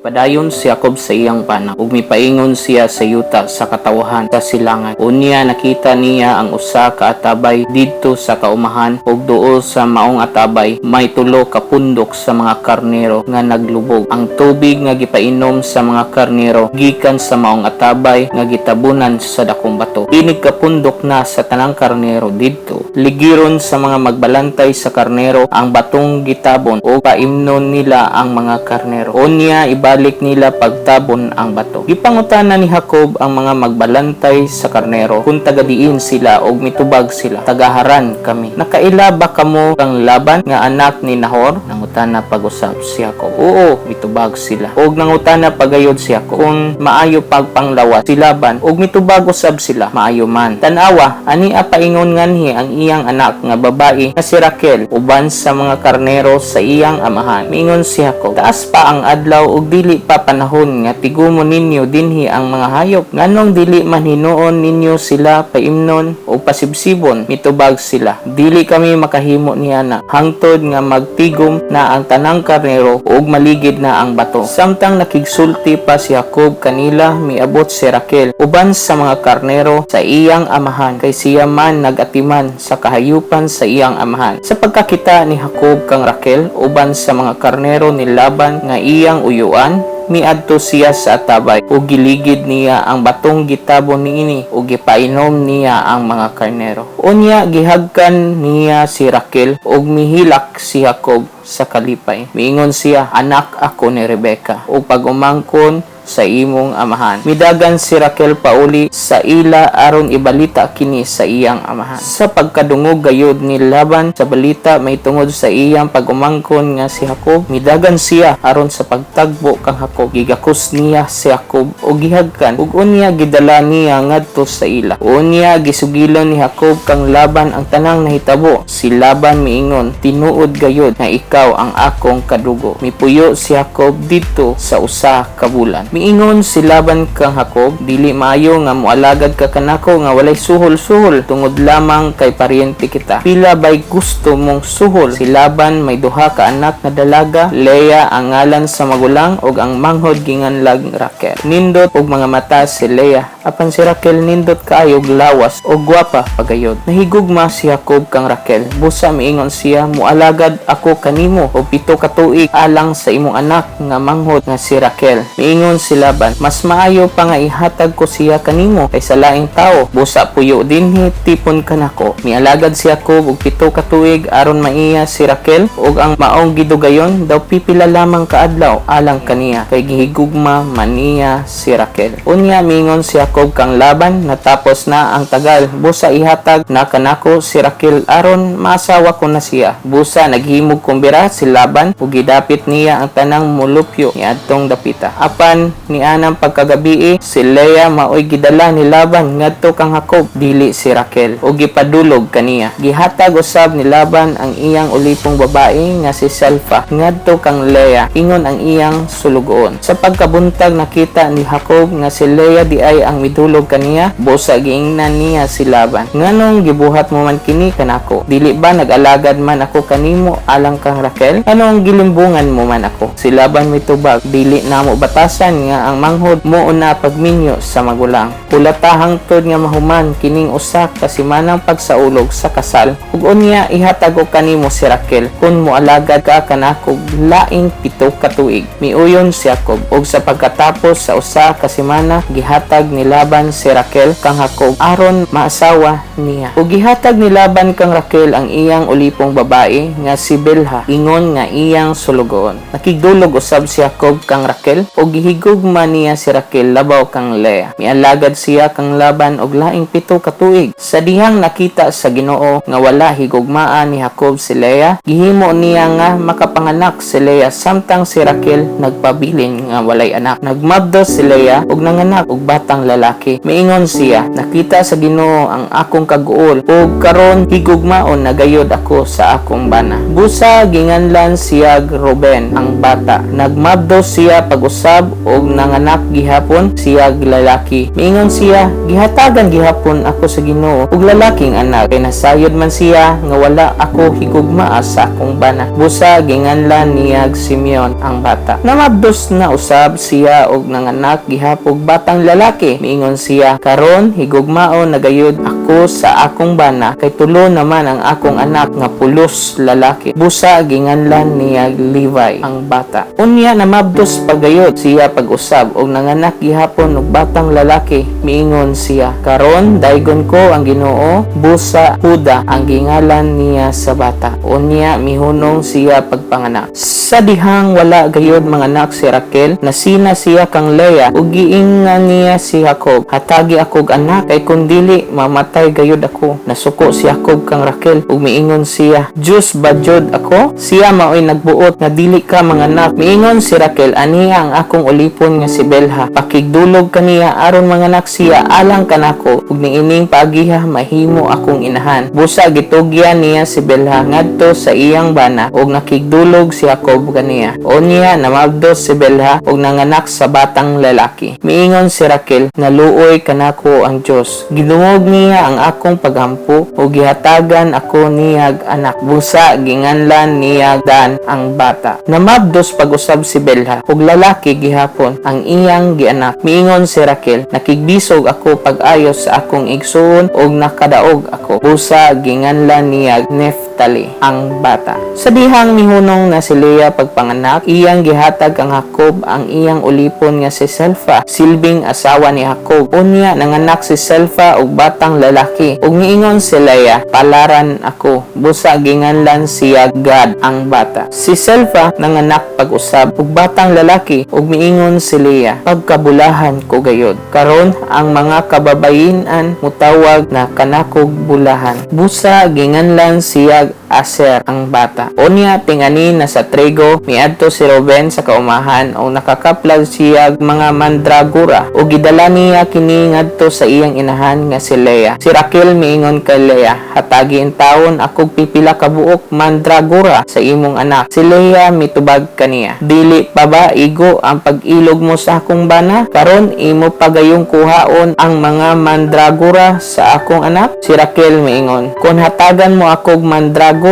Mipadayon si Jacob sa iyang panaw ug mipaingon siya sa yuta sa katawhan sa silangan. Unya nakita niya ang usa ka atabay didto sa kaumahan, ug duol sa maong atabay may tulo ka pundok sa mga karnero nga naglubog. Ang tubig nga gipainom sa mga karnero gikan sa maong atabay nga gitabunan sa dakong bato. Inig kapundok na sa tanang karnero didto. Ligiron sa mga magbalantay sa karnero ang batong gitabon ug paimnon nila ang mga karnero. Unya ibalik nila pagtabon ang bato. Gipangutana ni Jacob ang mga magbalantay sa karnero kung taga diin sila, ug mitubag sila, "Taga Haran kami." "Nakaila ba kamo kang Laban nga anak ni Nahor?" nangutana pag-usab si Jacob. "Oo," mitubag sila. Ug nangutana pagayod si Jacob kung maayo pagpanglawas si Laban, ug mitubag usab sila, "Maayo man. Tan-awa, ania paingon nganhi ang iyang anak nga babae nga si Raquel uban sa mga karnero sa iyang amahan." Miingon si Jacob, "Taas pa ang adlaw ug dili pa panahon nga tigumon ninyo dinhi ang mga hayop. Nganong dili man hinuon ninyo sila paimnon o pasibsibon?" Mitubag sila, "Dili kami makahimo niana hangtod nga magtigom na ang tanang karnero ug maligid na ang bato." Samtang nakigsulti pa si Jacob kanila, miabot si Raquel uban sa mga karnero sa iyang amahan, kay siya man nagatiman sa kahayupan sa iyang amahan. Sa pagkakita ni Jacob kang Raquel uban sa mga karnero ni Laban nga iyang uyuan, miadto siya sa atabay ug giligid niya ang batong gitabon niini ug gipainom niya ang mga karnero. Unya gihagkan niya si Raquel ug mihilak si Jacob sa kalipay. Miingon siya, "Anak ako ni Rebeka ug pag-umangkon sa imong amahan." Midagan si Raquel pauli sa ila aron ibalita kini sa iyang amahan. Sa pagkadungog gayud ni Laban sa balita may tungod sa iyang pag-umangkon nga si Jacob, midagan siya aron sa pagtagbo kang Jacob. Gigakos niya si Jacob ug gihagkan, ug unya gidala niya ngadto sa ila. Unya gisugilon ni Jacob kang Laban ang tanang nahitabo. Si Laban miingon, "Tinuod gayud nga ikaw ang akong kadugo." Mipuyo si Jacob didto sa 1 ka bulan. Miingon si Laban kang Jacob, "Dili maayo nga moalagad ka kanako nga walay suhol-suhol tungod lamang kay paryente kita. Pila bay gusto mong suhol?" Si Laban may duha ka anak nga dalaga, Lea ang ngalan sa magulang ug ang manghod ginganlag Raquel. Nindot og mga mata si Lea, apan si Raquel nindot kaayo og lawas ug gwapa pagayod. Nahigugma si Jacob kang Raquel. Busa miingon siya, "Mualagad ako kanimo og 7 ka tuig alang sa imong anak nga manghod nga si Raquel." Miingon si Laban, "Mas maayo pa nga ihatag ko siya kanimo kaysa laing tawo. Busa puyo dinhi, tipon kanako." Mialagad si Jacob og 7 ka tuig aron maiya si Raquel, ug ang maong gidugayon daw pipila lamang kaadlaw alang kaniya, kay gihigugma man niya si Raquel. Unya mingon si Jacob kang Laban, "Natapos na ang tagal. Busa ihatag na kanako si Raquel aron maasawa ko na siya." Busa naghimog kumbira si Laban ug gidapit niya ang tanang molupyo niadtong dapita. Apan nianang pagkagabii, si Lea maoy gidala ni Laban ngadto kang Jacob, dili si Raquel, ug gipadulog kaniya. Gihatag usab ni Laban ang iyang ulipong babae nga si Selfa ngadto kang Lea, ingon ang iyang sulugoon. Sa pagkabuntag, nakita ni Jacob nga si Lea diay ang midulog kaniya. Busa giingnan niya si Laban, "Nganong gibuhat mo man kini kanako? Dili ba nag-alagad man ako kanimo alang kang Raquel? Nganong gilimbungan mo man ako?" Si Laban mitubag, "Dili namo batasan nga ang manghod mouna pagminyo sa magulang. Hulata hangtod nga mahuman kining 1 ka simanang pagsaulog sa kasal, ug unya ihatag ko kanimo si Raquel kung moalagad ka kanako laing 7 ka tuig." Miuyon si Jacob, ug sa pagkatapos sa 1 ka semana, gihatag ni Laban si Raquel kang Jacob aron maasawa niya. Ug gihatag ni Laban kang Raquel ang iyang ulipong babae nga si Bilha, ingon nga iyang sulugoon. Nakigdulog usab si Jacob kang Raquel, ug gihigugma niya si Raquel labaw kang Lea. Mialagad siya kang Laban og laing 7 ka tuig. Sa dihang nakita sa Ginoo nga wala higugmaa ni Jacob si Lea, gihimo niya nga makapanganak si Lea samtang si Raquel nagpabilin nga walay anak. Nagmabdos si Lea ug nanganak og batang lalaki. lalaki. Miingon siya, "Nakita sa Ginoo ang akong kaguol ug karon higugmaon na gayod ako sa akong bana." Busa ginganlan siya Ruben ang bata. Nagmabdos siya pag-usab ug nanganak gihapon siya lalaki. Miingon siya, "Gihatagan gihapon ako sa Ginoo ug lalaking anak, kay nasayod man siya nga wala ako higugmaa sa akong bana." Busa ginganlan niya Simeon ang bata. Namabdos na usab siya og nanganak gihapon batang lalaki. Miingon siya, "Karon higugmaon na gayud ako sa akong bana, kay tulo naman ang akong anak nga pulos lalaki." Busa ginganlan niya Levi ang bata. Unya namabdos pagayod siya pag-usab og nanganak gihapon og batang lalaki. Miingon siya, "Karon daygon ko ang Ginoo." Busa Huda ang gingalan niya sa bata. Unya mihunong siya pagpanganak. Sa dihang wala gayod manganak si Raquel, nasina siya kang Lea ug giingnan niya si Jacob, "Hatagi akog anak, kay kun dili mamatay gayod ako." Nasuko si Jacob kang Raquel ug miingon siya, "Diyos ba jud ako? Siya maoy nagbuot nga dili ka manganak." Miingon si Raquel, "Aniya ang akong ulipon nga si Belha. Pakigdulog kaniya aron manganak siya alang kanako ug niining paagiha mahimo akong inahan." Busa gitugyan niya si Belha ngadto sa iyang bana ug nakigdulog si Jacob kaniya. Unya namabdos si Belha ug nanganak sa batang lalaki. Miingon si Raquel, "Naluoy kanako ang Dios. Gidungog niya ang akong paghampo ug gihatagan ako niyag anak." Busa ginganlan niya Dan ang bata. Namabdos pag-usab si Belha ug lalaki gihapon ang iyang gianak. Miingon si Raquel, "Nakigbisog ako pag-ayo sa akong igsuon ug nakadaog ako." Busa ginganlan niya Neftali ang bata. Sa dihang mihunong na si Lea pagpanganak, iyang gihatag kang Jacob ang iyang ulipon nga si Selfa, silbing asawa ni Jacob. Unya nanganak si Selfa og batang lalaki. Ug niingon si Lea, "Palaran ako." Busa ginganlan siya Gad ang bata. Si Selfa nanganak pag-usab og batang lalaki ug miingon si Lea, "Pagkabulahan ko gayod. Karon ang mga kababayinan mutawag na kanakog bulahan." Busa ginganlan siya Aser ang bata. Unya tingani na sa trigo, miadto si Ruben sa kaumahan ug nakakaplag siya mga mandragora ug gidala niya kini ngadto sa iyang inahan nga si Lea. Si Raquel miingon kay Lea, "Hatagi intawon akog pipila ka buok mandragora sa imong anak." Si Lea mitubag kaniya, "Dili pa ba igo ang pag-ilog mo sa akong bana? Karon imo pagayong kuhaon ang mga mandragora sa akong anak?" Si Raquel miingon, "Kung hatagan mo akog mandragora,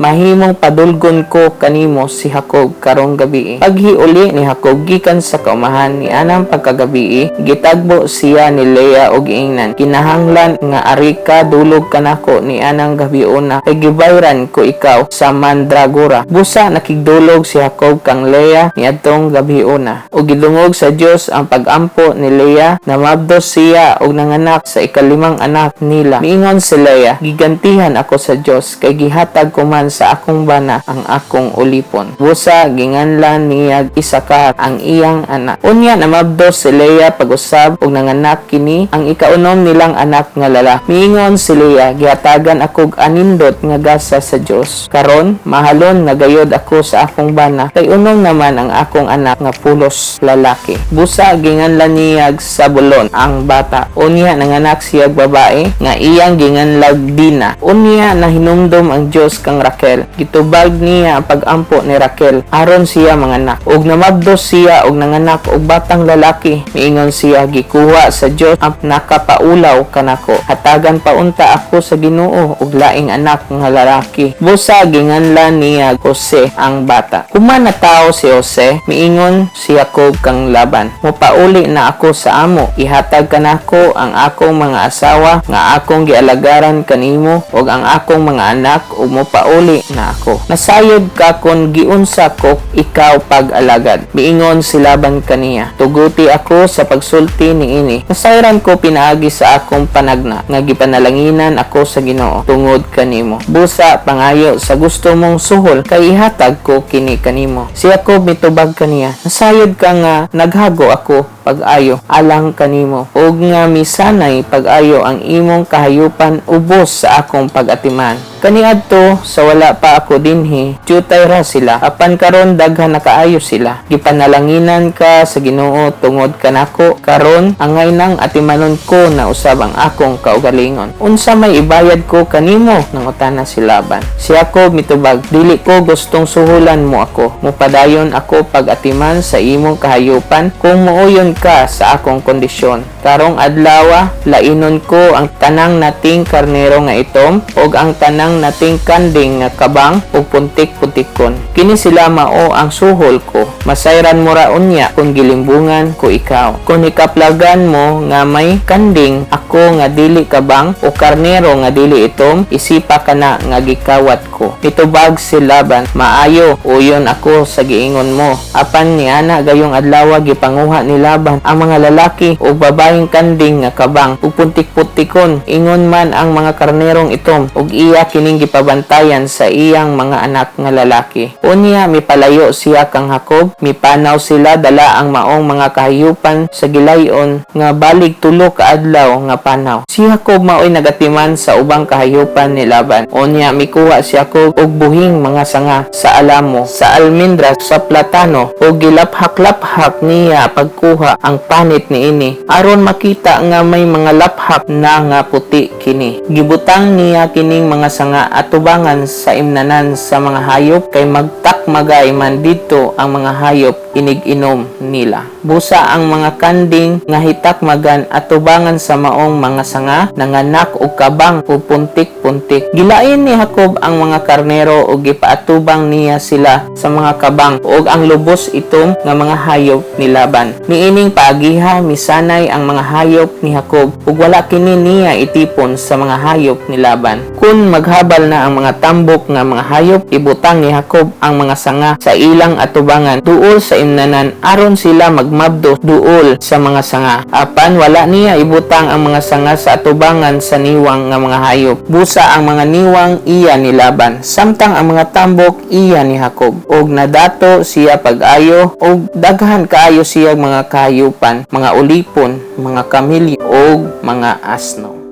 mahimong padulgon ko kanimo si Jacob karong gabi." Paghiuli ni Jacob gikan sa kaumahan ni anang pagkagabi, gitagbo siya ni Lea og giingnan, "Kinahanglan nga ari ka dulog kanako ni anang gabiuna, kay gibayran ko ikaw sa mandragora." Busa nakigdulog si Jacob kang Lea niadtong gabiuna. Ug gidungog sa Dios ang pagampo ni Lea, namabdos siya og nanganak sa ikalimang anak nila. Miingon si Lea, "Gigantihan ako sa Dios kay gihatag ko man sa akong bana ang akong ulipon." Busa ginganlan niya Isakar ang iyang anak. Unya namabdos si Lea pag-usab ug nanganak kini ang ikaunom nilang anak nga lalaki. Miingon si Lea, "Gihatagan akog anindot nga gasa sa Dios. Karon mahalon na gayod ako sa akong bana, kay unong naman ang akong anak nga pulos lalaki." Busa ginganlan niya Zabulon ang bata. Unya nanganak siya babae nga iyang ginganlag Dina. Unya nahinumdom ang Dios kang Raquel. Gitubag niya ang pagampo ni Raquel aron siya manganak. Ug namabdos siya og nanganak og batang lalaki. Miingon siya, "Gikuha sa Dios ang nakapaulaw kanako. Hatagan pa unta ako sa Ginoo og laing anak nga lalaki." Busa ginganlan niya Jose ang bata. Human natawo si Jose, miingon si Jacob kang Laban, "Mopauli na ako sa amo. Ihatag kanako ang akong mga asawa nga akong gialagaran kanimo ug ang akong mga anak ug mopauli na ako. Nasayod ka kon giunsa ko ikaw pag-alagad." Miingon si Laban kaniya, "Tuguti ako sa pagsulti niini. Nasayran ko pinaagi sa akong panagna nga gipanalanginan ako sa Ginoo tungod kanimo. Busa pangayo sa gusto mong suhol kay ihatag ko kini kanimo." Si Jacob mitubag kaniya, "Nasayod ka nga naghago ako pag-ayo alang kanimo ug nga misanay pag-ayo ang imong kahayupan ubos sa akong pag-atiman. Kaniadto sa wala pa ako dinhi, dyutay ra sila, apan karon daghan na kaayo sila. Gipanalanginan ka sa Ginoo tungod kanako. Karon angay nang atimanon ko na usab ang akong kaugalingon. Unsa may ibayad ko kanimo?" nangutana si Laban. Si Jacob mitubag, "Dili ko gustong suhulan mo ako. Mupadayon ako pag-atiman sa imong kahayupan kung muuyon ka sa akong kondisyon. Karong adlawa, lainon ko ang tanang nating karnero nga itom ug ang tanang nating kanding nga kabang ug puntik-puntikon. Kini sila mao ang suhol ko. Masayran mo ra unya kung gilimbungan ko ikaw. Kung hikaplagan mo nga may kanding ako nga dili kabang o karnero nga dili itom, isipa kana nga gikawat ko." Nitubag si Laban, "Maayo, uyon ako sa giingon mo." Apan niana gayong adlaw, gipanguha ni Laban ang mga lalaki ug babayeng kanding nga kabang ug puntik-puntikon, ingon man ang mga karnerong itom, ug iya kining gipabantayan sa iyang mga anak nga lalaki. Unya mipalayo siya kang Jacob, mipanaw sila dala ang maong mga kahayupan sa gilayon nga balig 3 ka adlaw nga panaw. Si Jacob maoy nagatiman sa ubang kahayupan ni Laban. Unya mikuha si Jacob og buhing mga sanga sa alamo, sa almendra, sa platano, ug gilaphak-laphak niya pagkuha ang panit niini aron makita nga may mga laphak na nga puti kini. Gibutang niya kining mga sanga atubangan sa imnanan sa mga hayop kay magtakmagay man didto ang mga hayop inig-inom nila. Busa ang mga kanding nga hitakmagan atubangan sa maong mga sanga nanganak og kabang ug puntik-puntik. Gilain ni Jacob ang mga karnero ug gipaatubang niya sila sa mga kabang ug ang lubos itom nga mga hayop ni Laban. Niining paagiha misanay ang mga hayop ni Jacob ug wala kini niya itipon sa mga hayop ni Laban. Kun maghabal na ang mga tambok nga mga hayop, ibutang ni Jacob ang mga sanga sa ilang atubangan duol sa imnanan aron sila magmabdo duol sa mga sanga. Apan wala niya ibutang ang mga sanga sa atubangan sa niwang nga mga hayop. Busa ang mga niwang iya ni Laban, samtang ang mga tambok iya ni Jacob. Og nadato siya pag-ayo og daghan kaayo siya mga kahayupan, mga ulipon, mga kamilyo ug mga asno.